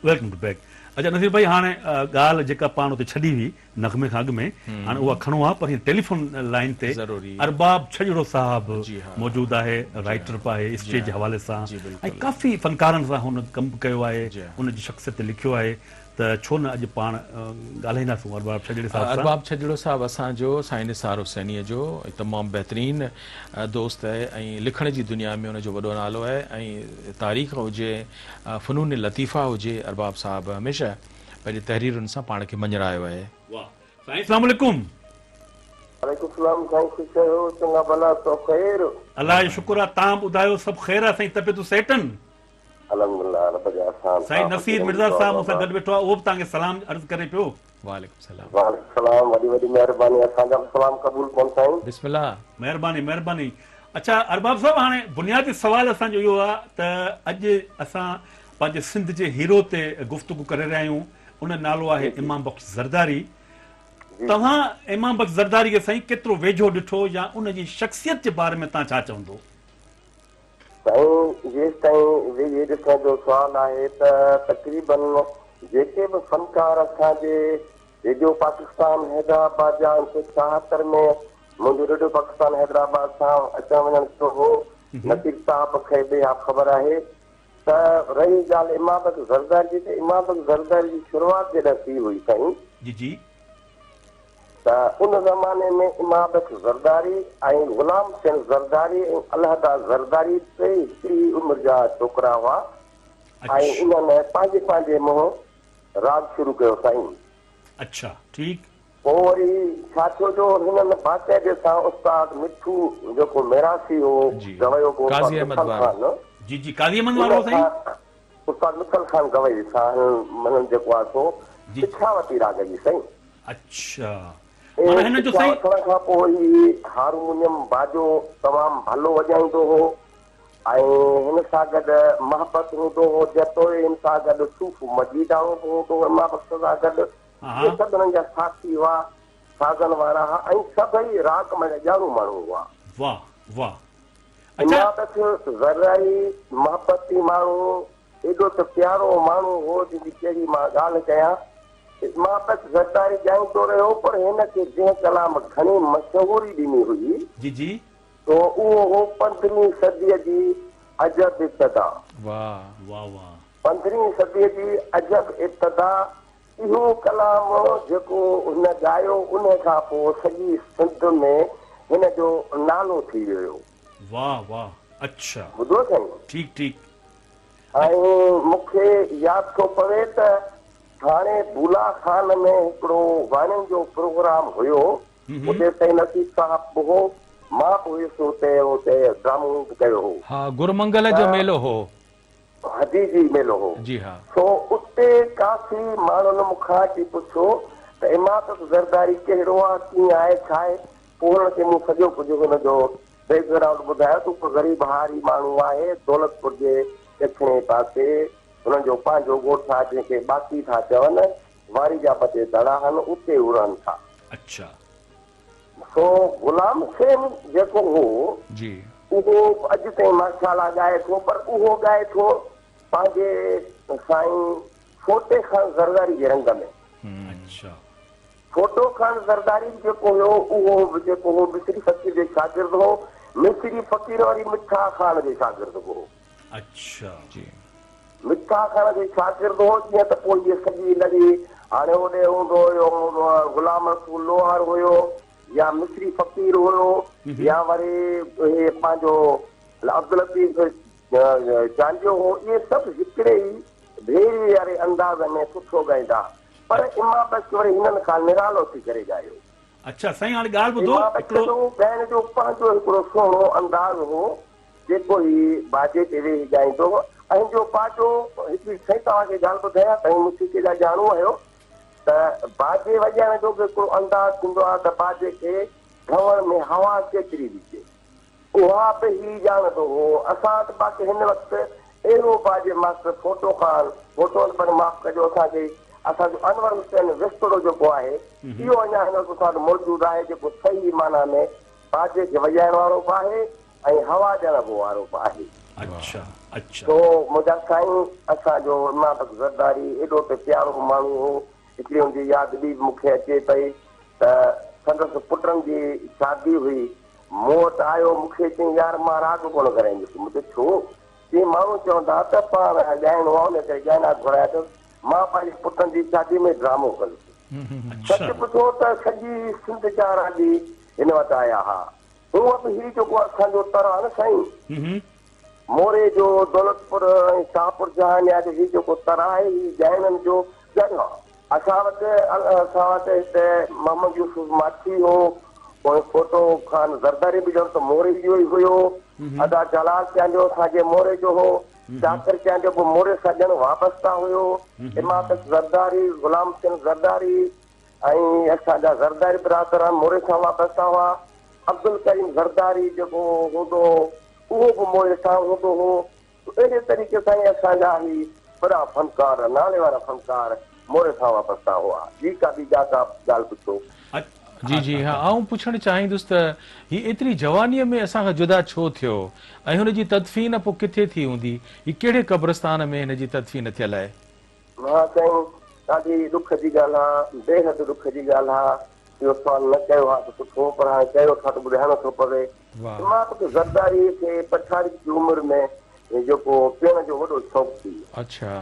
Welcome to back. اچا نصير ڀائي هاڻي ڳالهه جيڪا پاڻ اتي ڇڏي هئي نغمي کان اڳ ۾ هاڻي اها کڻو ها پر هين ٽيليفون لائين تي ارباب ڇڄڙو صاحب موجود آهي رائيٽر به آهي اسٽيج جي حوالي سان ۽ ڪافي فنڪارن سان هن ڪم به ڪيو آهي ان جي شخصيت تي لکيو آهي ته ڇو نه اڄ پاڻ ڳالهائينداسون ارباب ڇڄڙي صاحب سان. ارباب ڇڄڙو صاحب اسان جو سائين نثار حسينيء جو تمام بهترين دوست آهي ۽ لکڻ جي دنيا ۾ ان جو وڏو نالو آهي ۽ تاريخ هجي فنون لطيفه هجي ارباب صاحب هميشه پنهنجي تحريرن سان پاڻ کي مڃرايو آهي. واه سائين اسلام عليڪم. وعليڪم السلام سائين خوش آهيو چڱا ڀلا سڀ خير. الله جو شڪر آ تان ٻڌايو سڀ خير آ سائين طبيعتون سيٽ ان. الحمدلله رب جا احسان سائين نصير مرزا صاحب مون سان گڏ ويٺو آ اهو به توهان کي سلام عرض ڪري پيو. وعليڪم السلام. وعليڪم السلام وڏي وڏي مهرباني اسان جا به سلام قبول ڪن سائين. بسم الله. مهرباني مهرباني اڇا ارباب صاحب هاڻي بنيادي سوال اسان جو اهو آ ته اڄ اسان پنهنجي سنڌ جي هيرو تي گفتگو ڪري رهيا آهيون ان جو نالو آهي امام بخش زرداري توهان امام بخش زرداري کي سائين ڪيترو ويجهو ڏٺو يا ان جي شخصيت جي باري ۾ توهان ڇا چوندو؟ سائين جيستائين ويجهي ڏسڻ جو سوال آهي ته تقريبن جيڪي به فنڪار اسان جي ريڊيو پاڪستان حيدرآباد جا انسو 76 ۾ منهنجو ريڊيو پاڪستان حيدرآباد سان اچڻ وڃڻ ٿيو هو نصير صاحب کي به اها خبر آهي ته رهي ڳالهه امام بخش زرداري جي ته امام بخش زرداري جي شروعات جڏهن ٿي هئي سائين جي جي. ته ان زماني ۾ امام بخش زرداري ۽ غلام حسين زرداري ۽ الهداد زرداري ٽيئي هڪڙي ئي عمر جا ڇوڪرا هئا ۽ انهن پنهنجي پنهنجي منهن راڳ شروع ڪيو سائين. اڇا ٺيڪ. پوء وري ڇا ٿيو جو هنن باقاعدي سان استاد مٺو جيڪو ميراثي هو گويو به استاد مٺل خان. جي جي قاضي احمد وارو سائين. استاد مٺل خان گويي سان هنن جيڪو آهي سو سکيا ورتي راڳ جي سائين. اڇا معنيٰ هن جو سکيا سائين. وٺڻ کان پوء هي هارمونيم باجو تمام ڀلو وڄائيندو هو ۽ هن سان گڏ محبت هوندو هو جتوئي هن سان گڏ صوف مجيداڻو به هوندو هو امام بخش سان گڏ اهي سڀ هنن جا ساٿي هئا سازن وارا ها ۽ سڀئي راڳ منجهه ڄاڻو ماڻهو هئا. واه واه اڇا. امام بخش زرعي محبتي ماڻهو ايڏو ته پيارو ماڻهو هو جنهن جي ڪهڙي مان ڳالهه ڪيان. امام بخش زرداري ڳائيندو رهيو پر هن کي جنهن ڪلام گهڻي مشهوري ڏني هئي. جي جي. سو اهو هو پندرهين صديء جي عجب ابتدا. واه. واه واه. پندرهين صديء جي عجب ابتدا اهو ڪلام جيڪو هن ڳايو انهي کان پوء سڄي سنڌ ۾ هن جو نالو ٿي ويو. واه واه اڇا. ٻڌو سائين. ٺيڪ ٺيڪ. ۽ مون کي ياد ٿو پوي ته ٿاڻي بولا خان ۾ هڪڙو واڻين جو پروگرام هيو اتي سائين نصير صاحب به هو مان به هيس اتي اتي ڊرامو به ڪيو هو. ها گرمنگل جو ته ميلو هو. هدي جي ميلو هو. جي ها. سو اتي ڪافي ماڻهن مون کان اچي پڇيو ته امامت زرداري ڪهڙو آ، ڪيئن آهي، ڇا آهي؟ پوء هنن کي مون سڄو ڪجهه هن جو بيڪ گرائونڊ ٻڌايو ته هو غريب هاري ماڻهو آهي، دولتپور جي ڏکڻي پاسي هنن جو پنهنجو ڳوٺ آ، جنهن کي ٻاڪي ٿا چون، واري جا ٻه ٽي دڙا آهن، اتي هو رهن ٿا. اڇا. سو غلام حسين جيڪو هو جي. اهو به اڄ تائين ماشاءالله ڳائي ٿو پر اهو ڳائي ٿو پنهنجي سائين ڦوٽي خان زرداري جي رنگ ۾. اڇا. ڦوٽو خان زرداري به جيڪو هيو اهو به جيڪو هو مصري فقير جو شاگرد هو. مصري فقير وري مٺا خان جو شاگرد به هو. اڇا. جي. مٺا خان جو شاگرد هو جيئن ته پوء هيء سڄي لڙي هاڻي هوڏي هوندو هيو غلام رسول لوهار هيو يا مصري فقير هيو يا وري هي پنهنجو عبداللطيف چانڊيو هو اهي سڀ هڪڙي ئي ڀيري واري انداز ۾ سٺو ڳائيندا پر امام بخش وري هنن کان نرالو ٿي ڪري ڳايو. اڇا سائين هاڻي ڳالهه ٻڌو امام بخش هڪڙو. جو ڳائڻ جو پنهنجو هڪڙو سهڻو انداز هو جيڪو هي باجي تي ويهي ڳائيندو هو ۽ جو باجو هڪڙي سائين توهان کي ڳالهه ٻڌايان توهين موسيقي جا ڄاڻو آهيو ته باجي وڄائڻ جو به هڪڙو انداز ٿيندو آهي ته باجي کي ڌوڻ ۾ هوا ڪيتري ڏجي اها به هي ڄاڻندو هو اسان وٽ باقي هن وقت اهڙو باجي ماسٽر ڦوٽو خان ڦوٽو پر معاف ڪجو اسان کي اسان جو انور حسين وسطڙو جيڪو آهي اهو اڃا هن وقت اسان وٽ موجود آهي جيڪو صحيح معنيٰ ۾ باجي کي وڄائڻ وارو به آهي ۽ هوا ڏيڻ به وارو به آهي. اڇا. اڇا. سو منهنجا سائين اسان جو امام بخش زرداري ايڏو ته پيارو ماڻهو هو، هڪڙي هن جي ياد ٻي به مون کي اچي پئي ته سندس پٽن جي شادي هئي، مون وٽ آيو مون کي چيائين يار مان راڳ ڪونه ڪرائيندس، مون چيو ڇو؟ چيائين ماڻهو چوندا ته پاڻ ڳائڻو آهي ان ڪري ڳائڻا گهرايا اٿس، مان پنهنجي پٽن جي شادي ۾ ڊرامو ڪندس. سچ پڇو ته سڄي سنڌ جا راڳي هن وٽ آيا ها. هونء به هي جيڪو اسان جو تر آهي نه سائين، موري جو، دولتپور ۽ شاهپور جهانيا جو هي جيڪو تر آهي، هي ڳائڻن جو ڳڙهه آهي. اسان وٽ اسان وٽ هتي محمد يوسف ماڇي هو، پوء ڦوٽو خان زرداري به ڄڻ ته موري جو ئي هيو، ادا جلال چانڊيو اسان جي موري جو هو، چاڪر چانڊيو به موري سان ڄڻ وابسته هيو، امام بخش زرداري، غلام حسين زرداري ۽ اسان جا زرداري برادران موري سان وابسته هئا، عبدالڪريم زرداري جيڪو هوندو هو اهو به موري سان هوندو هو. اهڙي طريقي سان ئي اسان جا هي وڏا فنڪار، نالي وارا فنڪار موري سان وابسته هئا. جي ڪا ٻي ڪا ڪا ڳالهه پڇو. جي جي ها آئون پڇڻ چاهيندس ته هي ايتري جوانيء ۾ اسان کان جدا ڇو ٿيو ۽ هن جي تدفين پوء ڪٿي ٿي هوندي؟ هي ڪهڙي قبرستان ۾ هن جي تدفين ٿيل آهي؟ ها سائين ڏاڍي ڏک جي ڳالهه آ بيحد ڏک جي ڳالهه آ اهو سوال نه ڪيو ها ته سٺو هو پر هاڻي ڪيو ٿا ته ٻڌائڻو ٿو پوي مان توکي زرداري کي پڇاڙي جي عمر ۾ جيڪو پيئڻ جو وڏو شوق ٿي ويو. اڇا.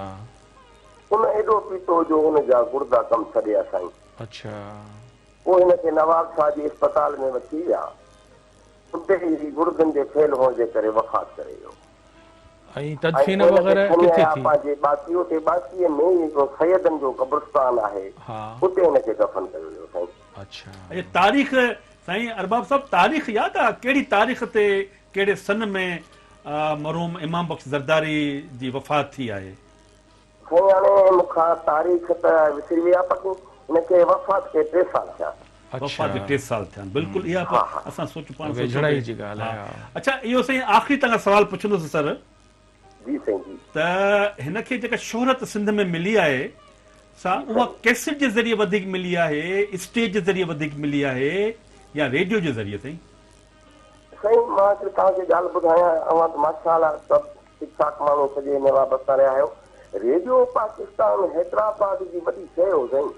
ان ايڏو پيتو جو ان جا گڙدا ڪم ڇڏيا سائين. اڇا. پوء هن کي نواب شاهه جي اسپتال ۾ وٺي ويا. اتي ئي گڙدن جي فيل هئڻ جي ڪري وفات ڪري ويو. ۽ ۽ تدفين پوء هن کي وغيره کڻي ڪٿي آيا ٿي؟ پنهنجي ٻاڪي اتي ٻاڪيء ۾ ئي هڪڙو سيدن جو قبرستان آهي اتي هن کي دفن ڪيو ويو سائين. اڇا. اڇا تاريخ سائين ارباب صاحب تاريخ ياد آ ڪهڙي تاريخ تي ڪهڙي سن ۾ مرحوم امام بخش زرداري جي وفات ٿي آهي؟ سائين هاڻي مون کان تاريخ ته وسري وئي آ پر هن کي وفات کي ٽي سال ٿيا. وفات کي ٽي سال ٿيا آهن بلڪل اها ها ها. اسان سوچ پاڻ سوچيو ويجهڙائي پئي جي ڳالهه ها آهي ها. اڇا اهو سائين آخري توهان کان سوال پڇندس سر. جي سائين جي. ته هن کي جيڪا شهرت سنڌ ۾ ملي آهي سا جي اها سائين. ڪيسٽ جي ذريعي وڌيڪ ملي آهي اسٽيج جي ذريعي وڌيڪ ملي آهي يا ريڊيو جي ذريعي سائين؟ سائين مان هڪڙي توهان کي ڳالهه ٻڌايان اوهان ته ماشاء الله سڀ ٺيڪ ٺاڪ ماڻهو سڄي ۾ وابسته رهيا آهيو ريڊيو پاڪستان حيدرآباد جي وڏي شيء هو سائين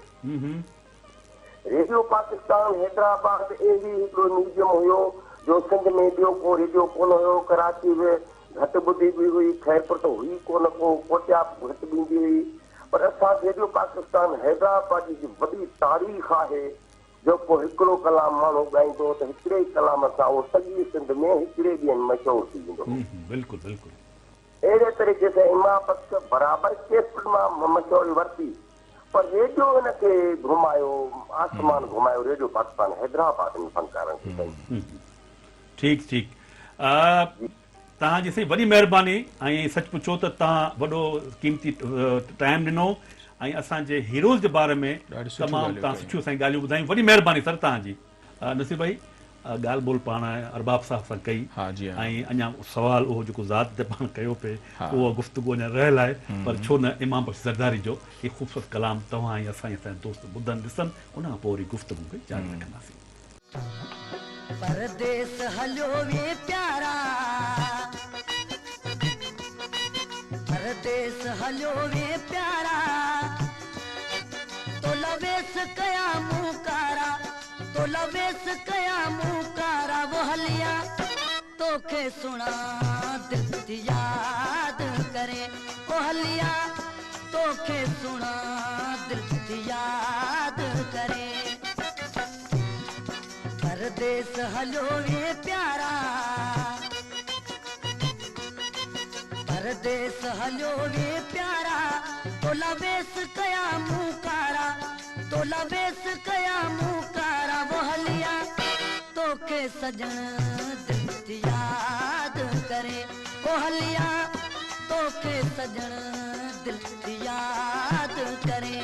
ريڊيو پاڪستان حيدرآباد اهڙي هڪڙو ميڊيم هيو جو سنڌ ۾ ٻيو ڪو ريڊيو ڪونه هيو ڪراچي به گهٽ ٻڌي به هئي خيرپور ته هئي ڪونه ڪو ڪوٽيا به گهٽ ڏيندي هئي پر اسان ريڊيو پاڪستان حيدرآباد جي وڏي تاريخ آهي جو ڪو هڪڙو ڪلام ماڻهو ڳائيندو هو ته هڪڙي ئي ڪلام سان اهو سڄي سنڌ ۾ هڪڙي ڏينهن مشهور ٿي ويندو هو. بلڪل بلڪل. اهڙي طريقي سان امام بخش برابر ڪيسٽن مان مشهوري ورتي پر ريڊيو هن کي گهمايو، آسمان گهمايو ريڊيو پاڪستان حيدرآباد هن فنڪارن کي سائين. ٺيڪ ٺيڪ. توهان جي سائين وڏي مهرباني ۽ سچ پڇو ته توهان وڏو قيمتي ٽائيم ڏنو ۽ اسان جي هيروز جي باري ۾ تمام توهان سٺيون سائين ڳالهيون ٻڌايون وڏي مهرباني سر توهان جي. نصير ڀائي ڳالهه ٻولهه پاڻ ارباب صاحب سان ڪئي ۽ اڃا سوال اهو جيڪو ذات تي پاڻ ڪيو پئي اهو گفتگو اڃا رهيل آهي پر ڇو نه امام بخش زرداري جو هي خوبصورت ڪلام توهان ۽ اسان ۽ اسان جا دوست ٻڌن ڏسن ان کان پوء وري گفتگو کي جاري رکنداسين. پرديس هليو وين پيارا پرديس هليو وين پيارا تولا ويس ڪيا مون ڪارا تولا ويس ڪيا مون ڪارا وو هليا توکي سهڻا دل ٿي ياد ڪري او هليا توکي سهڻا دل ٿي ياد ڪري. پرديس هليو وين پيارا پرديس هليو وين پيارا تولا ويس ڪيا مون ڪارا تولا ويس ڪيا مون ڪارا وو هليا توکي سڄڻ دل ٿي ياد ڪري او هليا توکي سڄڻ دل ٿي ياد ڪري.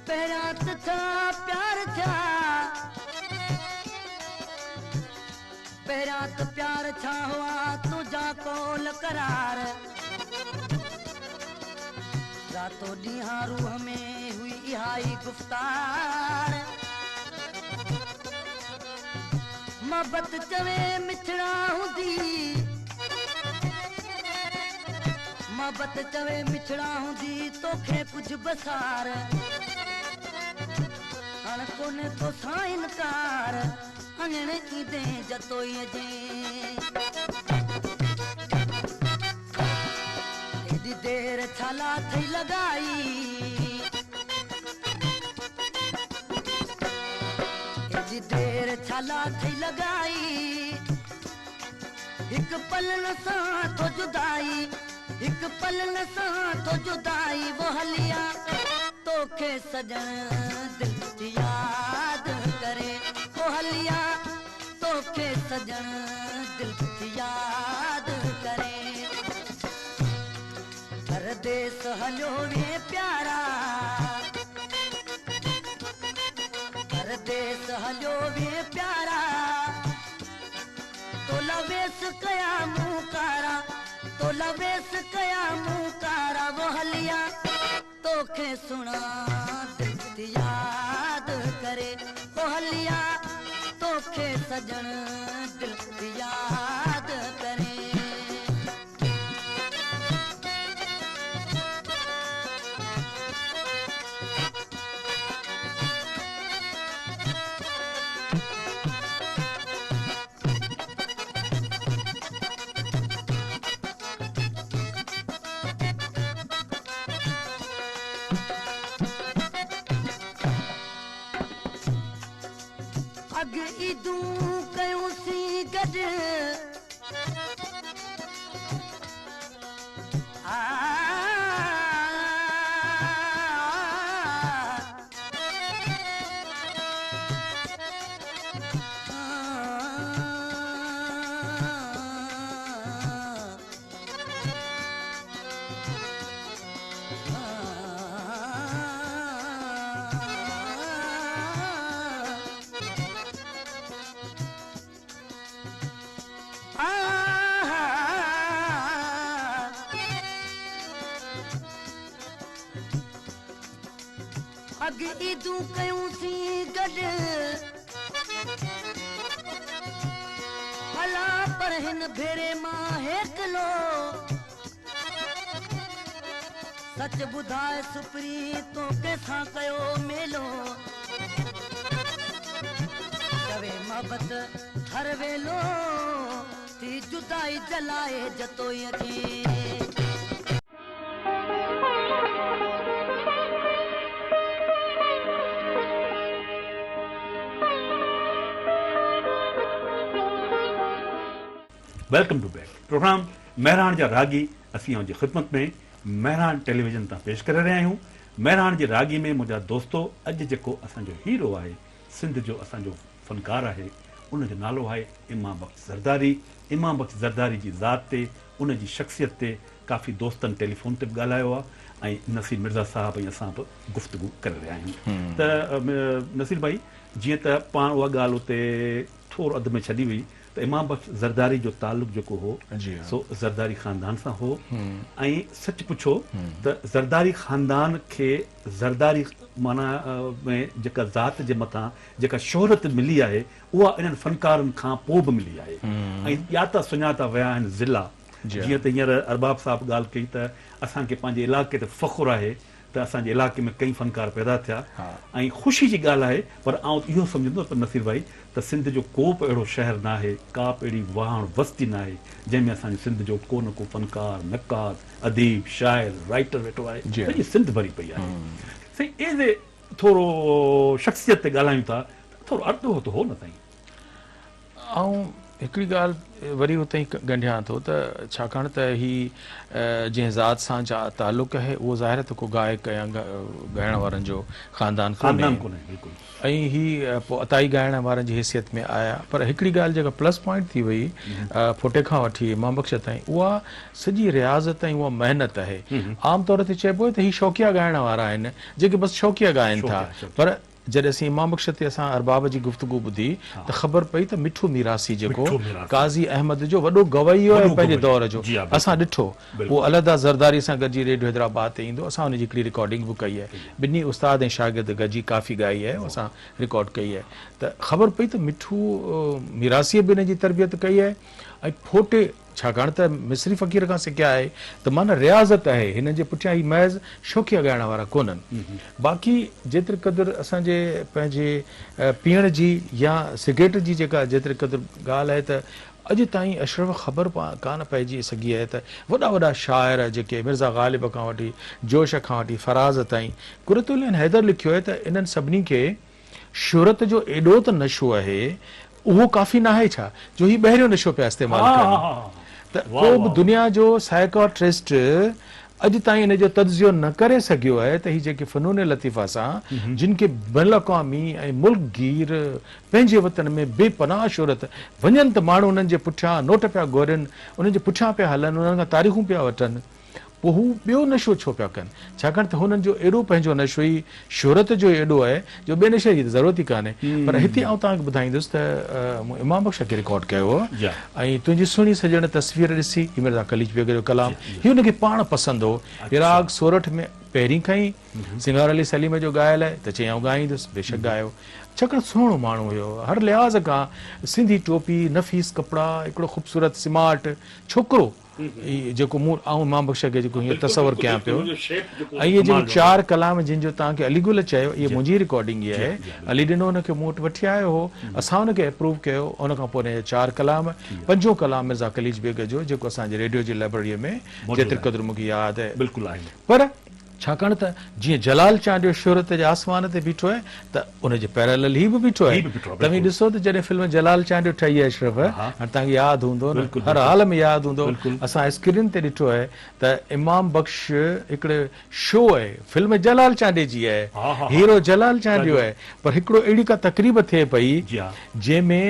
پهريان ته ڇا پيار ٿيا. پهريان ته پيار ڇا هئا تنهنجا قول قرار. راتو ڏينهان روح ۾ هئي اها ئي گفتار. محبت چوي مٺڙا هوندي. محبت چوي مٺڙا هوندي توکي ڪجهه بسار. هاڻ ڪونهي توسان انڪار اڱڻ ايندين جتوئيء جي. ايڏي دير ڇالا ٿئي لڳائي. ايڏي دير ڇالا ٿئي لڳائي. هڪ پل نه سهان ٿو جدائي. هڪ پل نه سهان ٿو جدائي. وو هليا توکي سڄڻ دل ٿي ياد ڪري. وو هليا توکي سڄڻ دل ٿي ياد ڪري. پرديس هليو وين پيارا. پرديس هليو وين پيارا. تولا ويس ڪيا مون ڪارا. تولا ويس ڪيا مون ڪارا. وو هليا توکي سهڻا دل ٿي ياد ڪري. وو هليا توکي سڄڻ دل ٿي ياد ڪري. اڳ عيدون ڪيون سين گڏ. اڳ عيدون ڪيون سين گڏ. هلان پر هن ڀيري مان هيڪلو. سچ ٻڌاء سپرين تو ڪنهن سان ڪيو ميلو. چوي محبت هر ويلو ٿي جدائي جلائي جتوئيء کي. Welcome to back programme Mehran جا راڳي اسين اوهان جي خدمت ۾ مهراڻ ٽيليويزن تان پيش ڪري رهيا آهيون مهراڻ جي راڳي ۾ منهنجا دوستو اڄ جيڪو اسان جو هيرو آهي سنڌ جو اسان جو فنڪار آهي ان جو نالو آهي امام بخش زرداري امام بخش زرداري جي ذات تي ان جي شخصيت تي ڪافي دوستن ٽيليفون تي به ڳالهايو آهي ۽ نصير مرزا صاحب ۽ اسان به گفتگو ڪري رهيا آهيون ته نصير ڀائي جيئن ته پاڻ اها ڳالهه اتي ٿورو اڌ ۾ ڇڏي هئي ته امام بخش زرداري جو تعلق جيڪو هو سو زرداري خاندان سان هو ۽ سچ پڇو ته زرداري خاندان کي زرداري معنيٰ ۾ جيڪا ذات جي مٿان جيڪا شهرت ملي آهي اها انهن فنڪارن کان پوء به ملي آهي ۽ ڄاتا سڃاتا ويا آهن ضلع جيئن ته هينئر ارباب صاحب ڳالهه ڪئي ته اسان کي پنهنجي علائقي تي فخر آهي ته اسان جي علائقي ۾ ڪئين فنڪار پيدا ٿيا ۽ خوشي جي ڳالهه آهي پر آئون اهو سمجهندس ته نصير ڀائي ته سنڌ جو ڪو به اهڙو شهر ناهي ڪا به اهڙي واهڻ وستي ناهي جنهن ۾ اسان جي سنڌ جو ڪو نه ڪو فنڪار نقاد اديب شاعر رائيٽر ويٺو آهي سڄي سنڌ ڀري پئي آهي سائين ايز اي ٿورو شخصيت تي ڳالهايون ٿا ته ٿورو اردو ته هو نه سائين. آئون. هڪڙي ڳالهه وري اتي ئي ڳنڍيان ٿو ته ڇاڪاڻ ته هي جنهن ذات سان تعلق آهي اهو ظاهر آهي ته ڪو گائڪ يا ڳائڻ وارن جو خاندان ڪونهي ۽ هي پوء عطائي ڳائڻ وارن جي حيثيت ۾ آيا پر هڪڙي ڳالهه جيڪا پلس پوائنٽ ٿي وئي ڦوٽي کان وٺي امام بخش تائين اها سڄي رياضت ۽ اها محنت آهي عام طور تي چئبو آهي ته هي شوقيه ڳائڻ وارا آهن جيڪي بس شوقيه ڳائن ٿا پر جڏهن اسين امام بخش تي اسان ارباب جي گفتگو ٻڌي ته خبر پئي ته مٺو ميراثي جيڪو قاضي احمد جو وڏو گويو آهي پنهنجي دور جو اسان ڏٺو اهو الهداد زرداري سان گڏجي ريڊيو حيدرآباد تي ايندو اسان ان جي هڪڙي رڪارڊنگ به ڪئي آهي ٻنهي استاد ۽ شاگرد گڏجي ڪافي ڳائي آهي اسان رڪارڊ ڪئي آهي ته خبر پئي ته مٺو ميراثيء به ان جي تربيت ڪئي آهي ۽ ڦوٽي ڇاڪاڻ ته مصري فقير کان سکيا آهي ته معنيٰ رياضت آهي، هنن جي پٺيان هي محض شوقيه ڳائڻ وارا ڪونهن. باقي جيتري قدر اسان جي پنهنجي پيئڻ جي يا سگريٽ جي جيڪا جيتري قدر ڳالهه آهي ته اڄ تائين اشرف خبر ڪانه پئجي سگهي آهي ته وڏا وڏا شاعر جيڪي مرزا غالب کان وٺي جوش کان وٺي فراز تائين قرة العين حيدر لکيو آهي ته انهن سڀني کي شهرت جو ايڏو ته نشو آهي، اهو ڪافي ناهي ڇا جو هي ٻاهريون نشو پيا استعمال ڪن ته ڪو به دنيا جو سائيڪاٽرسٽ اڄ تائين ان جو تجزيو نه ڪري سگهيو آهي ته هي جيڪي فنون لطيفه سان جن کي بين الاقوامي ۽ ملڪ گير پنهنجي وطن ۾ بي پناهه شهرت وڃن ته ماڻهو انهن جي پٺيان نوٽ پيا گهورين انهن جي پٺيان پيا هلن انهن کان تاريخون پيا وٺن. پوء هو ٻيو نشو ڇو پيا ڪن؟ ڇاڪاڻ ته هنن جو ايڏو پنهنجو نشو ئي شهرت جو ئي ايڏو آهي جو ٻئي نشي جي ته ضرورت ئي ڪانهي. پر هتي آئون توهان کي ٻڌائيندس ته مون امام بخش کي رڪارڊ ڪيو هو ۽ تنهنجي سهڻي سڄڻ تصوير ڏسي، هي مرزا قليچ بيگ جو ڪلام، هي هن کي پاڻ پسند هو. هي راڳ سورٺ ۾ پهرين کان ئي سنگهار علي سليم جو ڳايل آهي ته چيائين آئون ڳائيندس، بيشڪ ڳايو. ڇاڪاڻ سهڻو ماڻهو هيو، هر لحاظ کان سنڌي ٽوپي، نفيس ڪپڙا، هڪڙو خوبصورت سمارٽ ڇوڪرو. هي جيڪو مون آئون امام بخش کي جيڪو هينئر تصور ڪيان پيو ۽ اهي جيڪي چار ڪلام جن جو توهان کي علي گل چيو اهي منهنجي رڪارڊنگ ئي آهي علي ڏنو ان کي مون وٽ وٺي آيو هو اسان ان کي اپروو ڪيو ان کان پوء ان جا چار ڪلام پنجون ڪلام مرزا قليچ بيگ جو جيڪو اسان جي ريڊيو جي لائبرريء ۾ جيتري قدر مون کي ياد آهي پر ڇاڪاڻ ته جيئن جلال چانڊيو شهرت جي آسمان تي بيٺو آهي ته ان جي پيرالل هي به بيٺو آهي. توهين ڏسو ته جڏهن فلم جلال چانڊيو ٺهي آهي اشرف هاڻي توهان کي ياد هوندو نه هر حال ۾ ياد هوندو اسان اسڪرين تي ڏٺو آهي ته امام بخش هڪڙي شو آهي فلم جلال چانڊيي جي آهي هيرو جلال چانڊيو آهي پر هڪڙو اهڙي ڪا تقريب ٿئي پئي جنهن ۾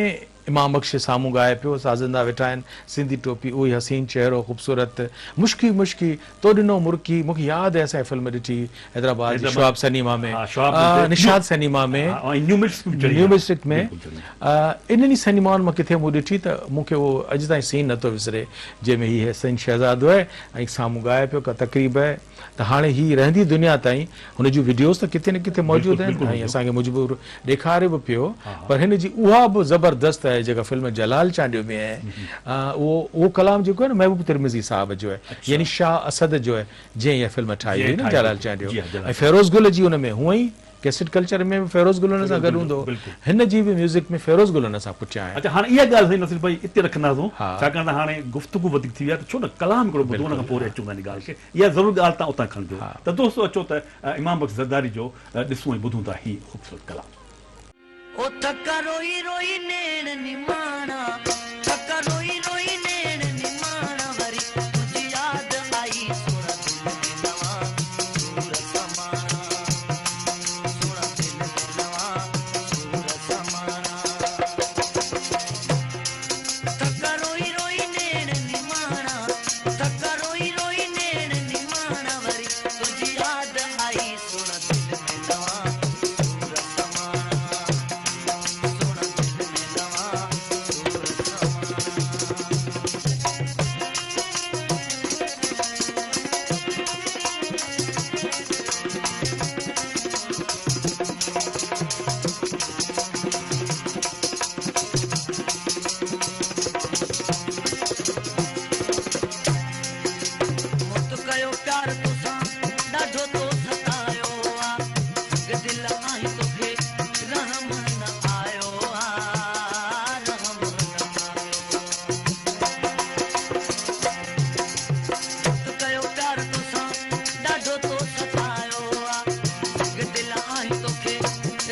امام بخش سامهون ڳائي پيو، سازندا ويٺا آهن، سنڌي ٽوپي، اهو ئي حسين چهرو، خوبصورت، مشڪي مشڪي، تو ڏنو مرڪي، مون کي ياد آهي اسان هي فلم ڏٺي حيدرآباد جي شهاب سئنيما ۾، نشاط سئنيما ۾، نيو ميوزڪ ۾، انهن ئي سئنيمائن مان ڪٿي مون ڏٺي ته مون کي اهو اڄ تائين سين نٿو وسري جنهن ۾ هي حسين شهزادو آهي ۽ سامهون ڳائي پيو، ڪا تقريب آهي. ته هاڻي هي رهندي دنيا تائين هن جون وڊيوز ته ڪٿي نه ڪٿي موجود آهن ۽ اسان کي مجبور ڏيکاريو به پيو پر هن جي اها به زبردست آهي جيڪا فلم جلال چانڊيو ۾ آهي اهو اهو ڪلام جيڪو آهي نه محبوب ترمذي صاحب جو آهي يعني شاهه اسد جو آهي جنهن اها فلم ٺاهي هئي نه جلال چانڊيو ۽ فيروز گل جي ان ۾ هونئن ئي ڪيسٽ ڪلچر ۾ به فيروز گل هن سان گڏ هوندو هو. هن جي به ميوزڪ ۾ فيروز گل هن سان پٺيان آهي. اڇا هاڻي اها ڳالهه سائين نصير ڀائي اتي رکنداسون ڇاڪاڻ ته هاڻي گفتگو وڌيڪ ٿي وئي آهي ته ڇو نه ڪلام هڪڙو ٻڌون ان کان پوء وري اچون ٿا ان ڳالهه کي اها ضرور ڳالهه تان اتان کڻجو ته دوستو اچو ته امام بخش زرداري جو ڏسون ۽ ٻڌون ٿا هي خوبصورت ڪلام. او ٿڪا روئي روئي نيڻ نماڻا ٿڪا روئي روئي نيڻ نماڻا وري تنهنجي ياد آئي سهڻا دل ۾ نوان سور سماڻا سهڻا دل ۾ نوان سور سماڻا ٿڪا روئي روئي نيڻ نماڻا ٿڪا روئي روئي نيڻ نماڻا وري تنهنجي ياد آئي سهڻا دل ۾ نوان سور سماڻا سهڻا دل ۾ نوان سور سماڻا. موت ڪيو پيار توسان ڏاڍو تو ستايو آ سنگ دل آهين توکي رحم نه آيو آ رحم نه آيو موت ڪيو پيار توسان ڏاڍو تو ستايو آ سنگ دل آهين توکي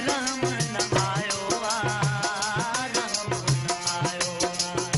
رحم نه آيو آ رحم نه آيو آ.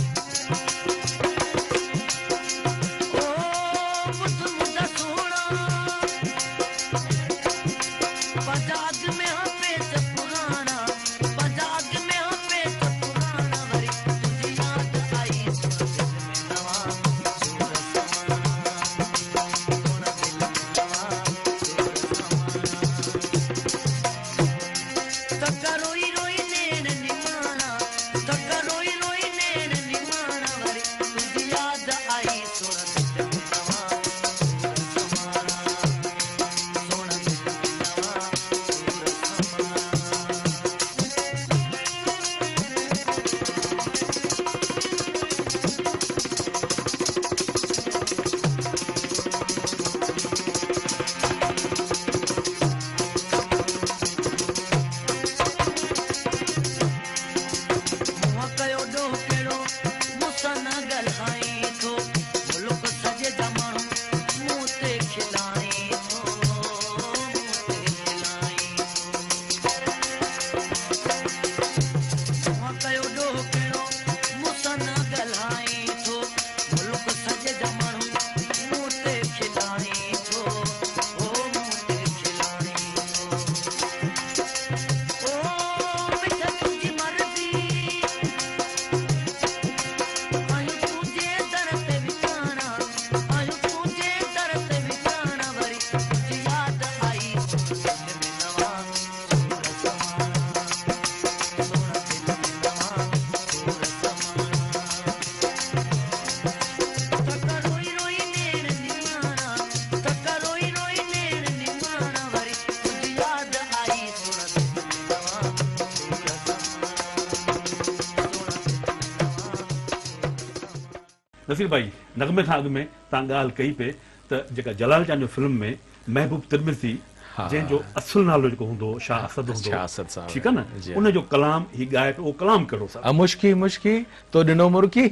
نصير ڀائي نغمي کان اڳ ۾ تان ڳالهه ڪئي پئي ته جيڪا جلال چانڊيو فلم ۾ محبوب ترمذي جنهن جو اصل نالو جيڪو هوندو هو شاهه اسد هوندو هو ٺيڪ آهي نه ان جو ڪلام هي ڳائي پيو اهو ڪلام ڪهڙو صاحب. مشڪي مشڪي تو ڏنو مرڪي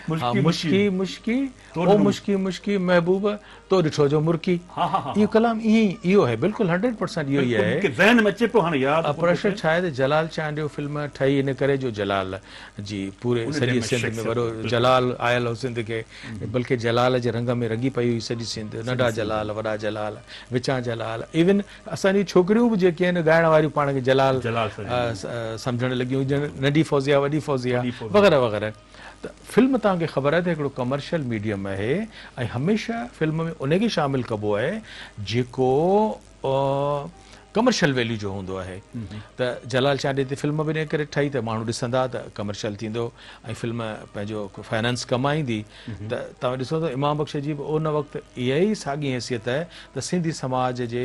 مشڪي مشڪي او مشڪي مشڪي محبوب تو ڏٺو جو مرڪي اهو ڪلام ائين ئي اهو آهي بلڪل هنڊريڊ پرسنٽ اهو ئي آهي. مونکي ذهن ۾ اچي پيو هاڻي ياد ڪونه پيو اچي. ڇا آهي ته جلال چانڊيو فلم ٺهي ان ڪري جو جلال جي پوري سڄي سنڌ ۾ وڏو جلال آيل هو سنڌ کي بلڪه جلال جي رنگ ۾ رڱي پئي هئي سڄي سنڌ ننڍا جلال وڏا جلال وچان جلال ايون اسان جون ڇوڪريون به جيڪي آهن ڳائڻ واريون پاڻ کي جلال سمجهڻ لڳيون ڄڻ ننڍي فوزيه وڏي فوزيه وغيره وغيره ته فلم توهان کي خبر آهي ته هڪڙو ڪمرشل ميڊيم آهي ۽ هميشه فلم ۾ ان کي شامل ڪبو آهي جيڪو ڪمرشل ويليو جو هوندو آهي ته جلال چانڊيي تي فلم به ان ڪري ٺهي ته ماڻهو ڏسندا ته ڪمرشل ٿيندو ۽ فلم پنهنجو فائنانس ڪمائيندي ته توهان ڏسو ته امام بخش جي به ان وقت اها ئي ساڳي حيثيت آهي ته سنڌي سماج جي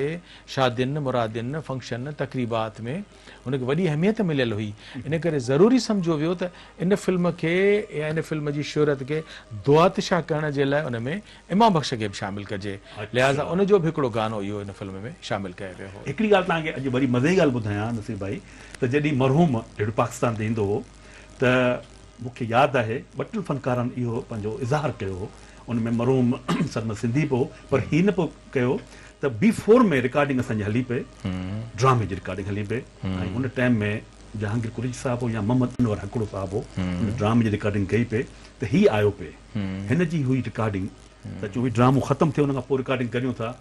شادين مرادين فنڪشن تقريبات ۾ هن کي وڏي اهميت مليل هئي ان ڪري ضروري سمجهيو ويو ته ان فلم کي يا ان فلم جي شهرت کي دوآتشه ڪرڻ جي لاء ان ۾ امام بخش کي به شامل ڪجي لهذا ان جو به هڪڙو گانو اهو ان فلم ۾ شامل ڪيو ويو هو. هڪڙي ڳالهه توهان کي اڄ وري مزي جي ڳالهه ٻڌايان نصير ڀائي ته جڏهن مرحوم ريڊيو پاڪستان تي ايندو هو ته مون کي ياد آهي ٻه ٽن فنڪارن اهو پنهنجو اظهار ڪيو هو ان ۾ مرحوم سرمد سنڌي به هو پر هي نه پيو ڪيو ته بي فور ۾ رڪارڊنگ اسان جي هلي پئي ڊرامي جي رڪارڊنگ هلي پئي ۽ ان ٽائيم ۾ جهانگير قريشي صاحب هو يا محمد انور هڪڙو صاحب هو ان ڊرامي جي رڪارڊنگ ڪئي پئي ته هي آيو پئي هن جي هئي رڪارڊنگ ته چيو هي ڊرامو ختم ٿئي ان کان پوء رڪارڊنگ ڪريون ٿا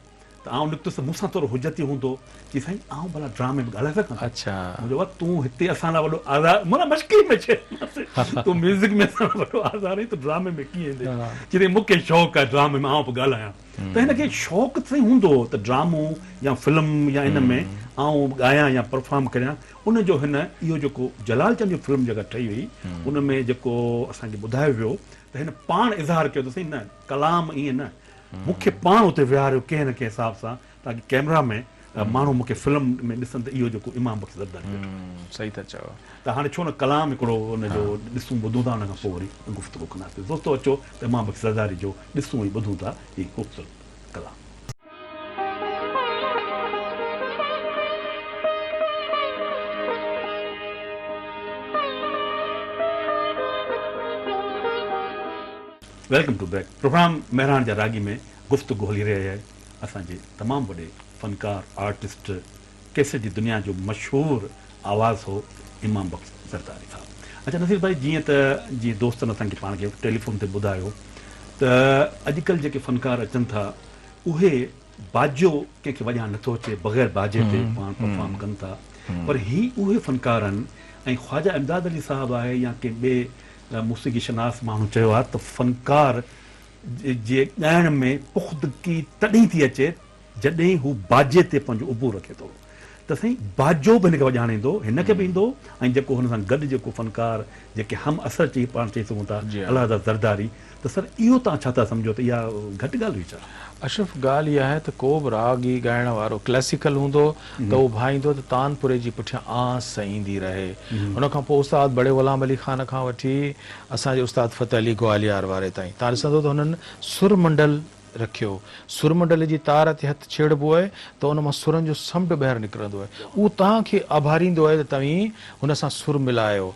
ته آئون نڪتس ته مون سان ٿورو حجت ئي هوندو چي سائين آئون ڀلا ڊرامي ۾ ڳالهائي سگهان ٿو مون چيو تون هتي اسان لاء وڏو آزار معنيٰ مشڪري ۾ چيومانس تون ميوزڪ ۾ اسان لاء وڏو آزار آهين تون ڊرامي ۾ ڪيئن ايندين چي سائين مون کي شوق آهي ڊرامي ۾ آئون به ڳالهايان ته هن کي شوق سائين هوندو هو ته ڊرامو يا فلم يا ان ۾ آئون ڳايان يا پرفارم ڪريان ان جو هن اهو جيڪو جلال چند جي فلم جيڪا ٺهي هئي ان ۾ جيڪو اسان کي ٻڌايو ويو ته هن پاڻ اظهار ڪيو ته سائين نه ڪلام ائين نه مون کي پاڻ اتي ويهاريو ڪنهن نه ڪنهن حساب سان تاڪه ڪئميرا ۾ ماڻهو مون کي فلم ۾ ڏسن ته اهو جيڪو امام بخش زرداري ويٺو آهي. صحيح ٿا چئو. ته هاڻي ڇو نه ڪلام هڪڙو ان جو ڏسون ٻڌون ٿا ان کان پوء وري گفتگو ڪنداسين. دوستو اچو ته امام بخش زرداري جو ڏسون ۽ ٻڌون ٿا هي خوبصورت ڪلام. Welcome to back programme Mehran جا راڳي ۾ گفتگو هلي رهي آهي اسان جي تمام وڏي فنڪار آرٽسٽ ڪيسٽ جي دنيا جو مشهور آواز هو امام بخش زرداري صاحب اچا نصير ڀائي جيئن ته جيئن دوستن اسان کي پاڻ کي ٽيليفون تي ٻڌايو ته اڄڪلهه جيڪي فنڪار اچن ٿا اهي باجو ڪنهن کي وڄائڻ نٿو اچي بغير باجي تي پاڻ پرفارم ڪن ٿا پر هي اهي فنڪار آهن ۽ خواجه امداد علي صاحب آهي يا ڪنهن ٻئي موسيقي شناس ماڻهو چيو آهي ته فنڪار جي ڳائڻ ۾ پختگي تڏهن ٿي اچي جڏهن هو باجي تي پنهنجو عبور رکي ٿو ته سائين باجو به هن کي وڄائڻ ايندو هن کي به ايندو ۽ جيڪو هن سان گڏ جيڪو فنڪار جيڪي هم عصر چئي پاڻ چئي سگهون ٿا الله داد زرداري ته سر اهو توهان ڇا ٿا سمجهو ته اها گهٽ ڳالهه هئي ڇا؟ اشرف ڳالهه اها آهي ته ڪو به راڳي ڳائڻ وارو ڪلاسيڪل هوندو ته اهو ڀائيندو ته تانپوري جي پٺيان آنس ايندي رهي. ان کان پوء استاد بڙي غلام علي خان کان وٺي اسان جي استاد فتح علي گواليار واري تائين توهان ڏسندو ته هنن سر منڊل رکيو. سر منڊل جي تار تي هٿ ڇيڙبو آهي ته ان مان سرن جو سمنڊ ٻاهر نڪرندو آهي. اهو توهان کي آڀاريندو آهي ته توهين هن سان سر ملايو.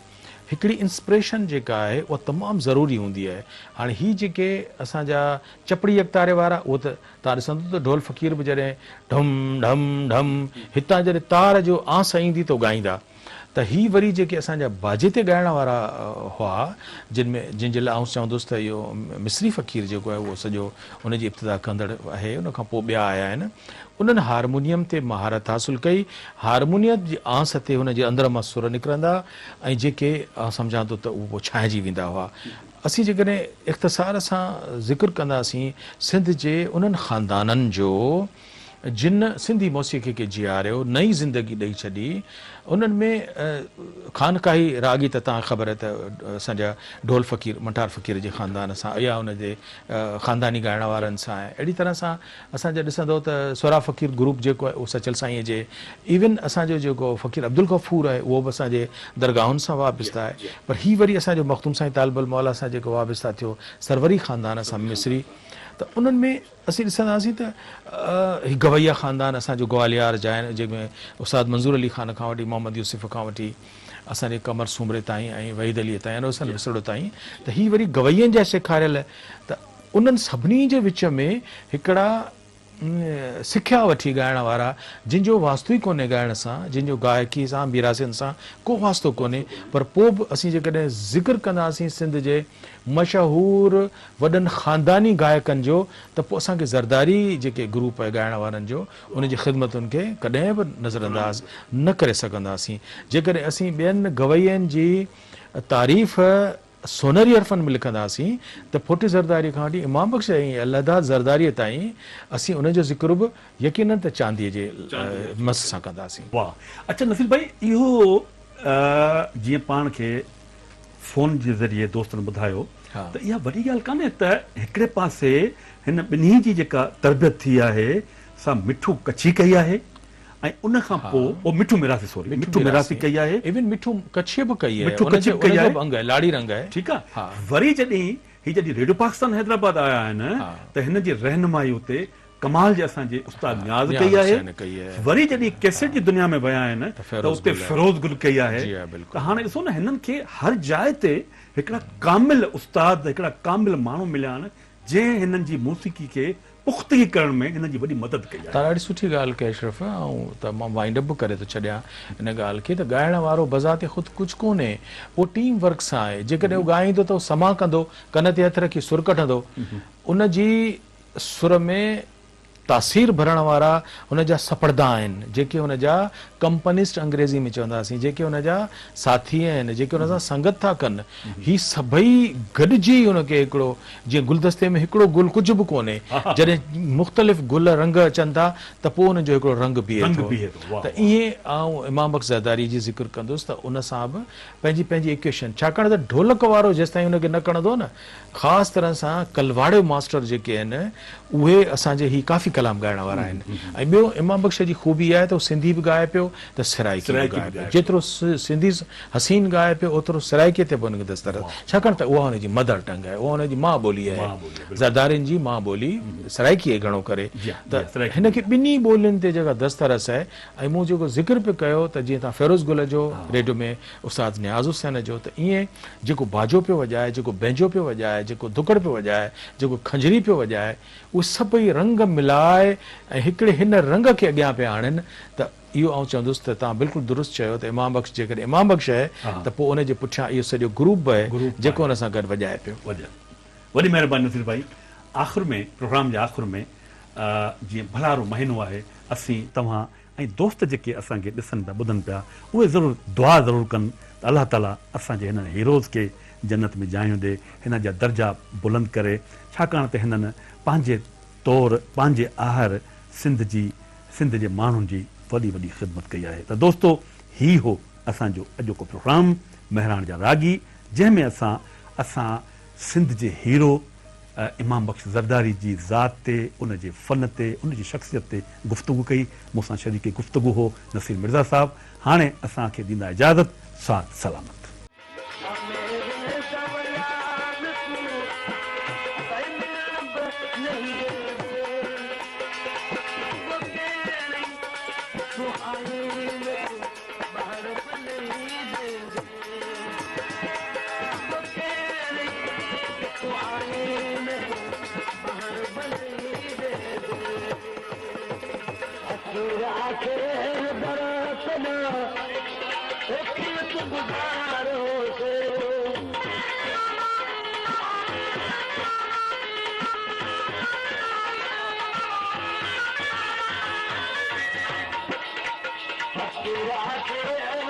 هڪڙي انسپريشن جيڪا آهي اها تمام ضروري هوندي آهي. هاڻي هي جيڪي اسان جا چپڙي يڪتاري وارا اهو ته توهان ڏسندو ته ڍول فقير به جڏهن ڍم ڍم ڍم هتان جڏهن تار جو آنس ايندي ته ڳائيندا ته هي وري جيڪي اسان جا باجي تي ڳائڻ وارا هئا جن ۾ جن جي لاء آئون چوندس ته اهو مصري فقير جيڪو آهي اهو سڄو ان جي ابتدا ڪندڙ آهي ان کان پوء ٻيا آيا آهن انهن هارمونيم تي مهارت حاصل ڪئي هارمونيت جي آنس تي هن جي اندر مان سر نڪرندا ۽ جيڪي آئون سمجهان ٿو ته اهو پوء ڇانئجي ويندا هئا. اسين جيڪڏهن اختصار سان ذڪر ڪنداسين سنڌ جي انهن خاندانن جو جن سنڌي موسيقي کي جياريو، نئين زندگي ڏئي ڇڏي، انهن ۾ خانقاهي راڳي ته توهان کي خبر آهي ته اسان جا ڍول فقير منٺار فقير جي خاندان سان يا ان جي خانداني ڳائڻ وارن سان آهي. اهڙي طرح سان اسان جا ڏسندو ته سهراب فقير گروپ جيڪو آهي اهو سچل سائينء جي ايون اسان جو جيڪو فقير عبدالغفور آهي اهو به اسان جي درگاهن سان وابسته آهي پر هي وري اسان جو مخدوم سائين طالب الموليٰ سان جيڪو وابسته ٿيو سروري خاندان سان مصري ته انهن ۾ اسين ڏسنداسين ته هي گويا خاندان اسان جو گواليار جا آهن جنهن ۾ استاد منظور علي خان کان وٺي محمد يوسف کان وٺي اسان جي قمر سومري تائين ۽ وحيد علي تائين انور حسن وسرڙو تائين ته هي وري گوين جا سيکاريل ته انهن سڀني جي وچ ۾ هڪڙا سکيا وٺي ڳائڻ وارا جن جو واسطو ئي ڪونهي ڳائڻ سان جن جو گائڪي سان ميراثين سان ڪو واسطو ڪونهي پر پوء به اسين جيڪڏهن ذڪر ڪنداسين سنڌ جي مشهور وڏن خانداني گائڪن جو ته پوء اسان کي زرداري جيڪي گروپ آهي ڳائڻ وارن جو ان جي خدمتن کي ڪڏهن به نظرانداز نه ڪري سگهنداسين. جيڪڏهن اسين ٻين گوين جي تعريف سونهري حرفن ۾ لکنداسين ته ڦوٽي زرداري کان وٺي امام بخش ۽ الهداد زرداريء تائين اسين انهن جو ذڪر به يقيناً ته چانديء جي مس سان ڪنداسين. واهه اڇا نصير ڀائي اهو جيئن پاڻ کي فون جي ذريعي دوستن ٻڌايو ته اها وڏي ڳالهه ڪانهي ته هڪڙي پاسي هن ٻنهي جي جيڪا تربيت ٿي آهي سا مٺو ڪڇي ڪئي آهي ۽ ان کان پوء او مٺو ميراثي سوري مٺو ميراثي ڪئي آهي. ايون مٺو ڪڇي به ڪئي آهي مٺو ڪڇي به ڪئي آهي انگ آهي لاڙي رنگ آهي ٺيڪ آهي وري جڏهن هي جڏهن ريڊيو پاڪستان حيدرآباد آيا آهن ته هن جي رهنمائي اتي ڪمال جي اسان جي استاد نياز ڪئي آهي وري جڏهن ڪيسٽ جي دنيا ۾ ويا آهن ته اتي فيروز گل ڪئي آهي ته هاڻي ڏسو نه هنن کي هر جاء تي هڪڙا ڪامل استاد هڪڙا ڪامل ماڻهو مليا آهن جنهن هنن جي موسيقي کي پختگي ڪرڻ ۾ هنن جي وڏي مدد ڪئي آهي. تان ڏاڍي سٺي ڳالهه ڪئي اشرف آئون ته مان وائنڊ اپ به ڪري ٿو ڇڏيان ان ڳالهه کي ته ڳائڻ وارو بذات خود ڪجهه ڪونهي اهو ٽيم ورڪ سان آهي جيڪڏهن هو ڳائيندو ته هو سماع ڪندو ڪن تي هٿ رکي سر ڪڍندو ان جي سر ۾ تاثير ڀرڻ وارا هن جا سپڙدا آهن، جيڪي هن جا ڪمپنسٽ انگريزي ۾ چونداسين، جيڪي هن جا ساٿي آهن، جيڪي هن سان سنگت ٿا ڪن، هي سڀئي گڏجي هن کي هڪڙو جيئن گلدستي ۾ هڪڙو گل ڪجهه به ڪونهي، جڏهن مختلف گل رنگ اچن ٿا ته پوء انهن جو هڪڙو رنگ بيهي ٿو ته ائين آئون امام بخش زرداري جي ذڪر ڪندس ته ان سان به پنهنجي پنهنجي ايڪويشن ڇاڪاڻ ته ڍولڪ وارو جيستائين ان کي نه کڻندو نه خاص طرح سان ڪلواڙيو ماسٽر جيڪي آهن اهي اسان جي هي ڪافي ڪلام ڳائڻ وارا آهن ۽ ٻيو امام بخش جي خوبي اها آهي ته هو سنڌي به ڳائي پيو ته سرائيڪي به ڳائي پيو جيترو سنڌي حسين ڳائي پيو اوترو سرائيڪي تي به هن کي دسترس ڇاڪاڻ ته اها هن جي مدر ٽنگ آهي اها هن جي ماء ٻولي آهي زردارين جي ماء ٻولي سرائيڪي آهي گهڻو ڪري ته هن کي ٻنهي ٻولين تي جيڪا دسترس آهي ۽ مون جيڪو ذڪر پئي ڪيو ته جيئن توهان فيروز گل جو ريڊيو ۾ استاد نياز حسين جو ته ائين جيڪو باجو پيو وڄائي، جيڪو بينجو پيو وڄائي، جيڪو ڌڪڙ پيو وڄائي، جيڪو کنجري پيو وڄائي، اهي سڀئي رنگ ملائي ۽ هڪڙي هن رنگ کي اڳيان پيا آڻين ته اهو آئون چوندس ته توهان بلڪل درست چيو ته امام بخش جيڪڏهن امام بخش آهي ته پوء ان جي پٺيان اهو سڄو گروپ به آهي جيڪو ان سان گڏ وڄائي پيو. وڏي مهرباني نصير ڀائي. آخر ۾ پروگرام جي آخر ۾ جيئن ڀلارو مهينو آهي اسين توهان ۽ دوست جيڪي اسان کي ڏسن پيا ٻڌن پيا اهي ضرور دعا ضرور ڪن ته الله تعالي اسان جي هنن هيروز کي جنت ۾ جايون ڏي هنن جا درجا بلند ڪري ڇاڪاڻ ته هنن پنهنجي طور پنهنجي آهر سنڌ جي سنڌ جي ماڻهن جي وڏي وڏي خدمت ڪئي آهي ته دوستو هي هو اسان جو اڄوڪو پروگرام مهراڻ جا راڳي جنهن ۾ اسان اسان سنڌ جي هيرو امام بخش زرداري جي ذات تي، ان جي فن تي، ان جي شخصيت تي گفتگو ڪئي. مون سان شريڪ گفتگو هو نصير مرزا صاحب. هاڻي اسان کي ڏيندا اجازت. ساٿ سلامت. آخر